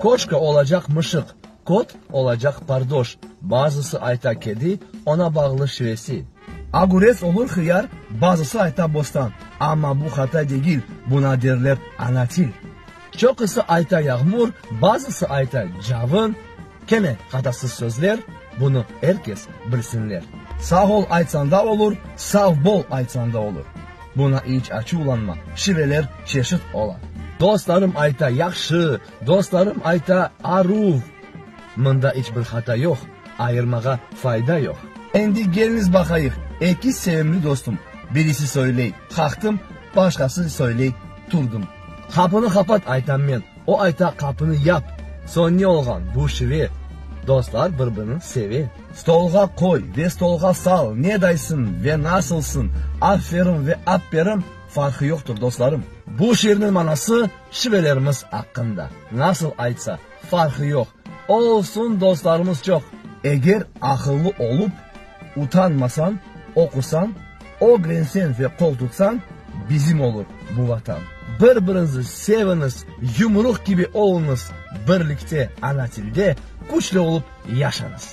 Koşka olacaq mışıq, kot olacaq pardoş, bazısı ayta kedi, oña bağlı şivesi. Ogurets olur hıyar, bazısı ayta bostan, amma bu hata degil, buna derler ana til. Çoqusı ayta yağmur, bazısı ayta cavın, kene hatasız sözler, bunı er kes bilsinler. Sağ ol aytsañ da olur, sav bol aytsañ da olur. Buna iç açuvlanma, şiveler çeşit ola. Dostlarım ayta yahşı, dostlarım ayta aruv. Mında iç bir hata yoq, ayırmağa fayda yoq. Endi keliñiz baqayıq, eki sevimli dostum, birisi söyley, qaqtım, başqası söyley, turdım. Qapını qapat, aytam men, o ayta, qapını yap. Soñ ne olğan, bu şive, dostlar bir-birini seve. Stolğa qoy ve stolğa sal, ne daysıñ ve nasılsıñ, aferin ve apperim, farqı yoqtır, dostlarım. Bu şiirniñ manası şivelerimiz aqqında. Nasıl aytsa, farqı yoq, olsun dostlarımız çoq. Eger aqıllı olıp, utanmasañ, oqusañ, ögrenseñ ve qol tutsañ, bizim olur bu Vatan. Bir-biriñizi seviñiz, yumruq kibi oluñız, birlikte ana tilde küçlü olıp yaşañız.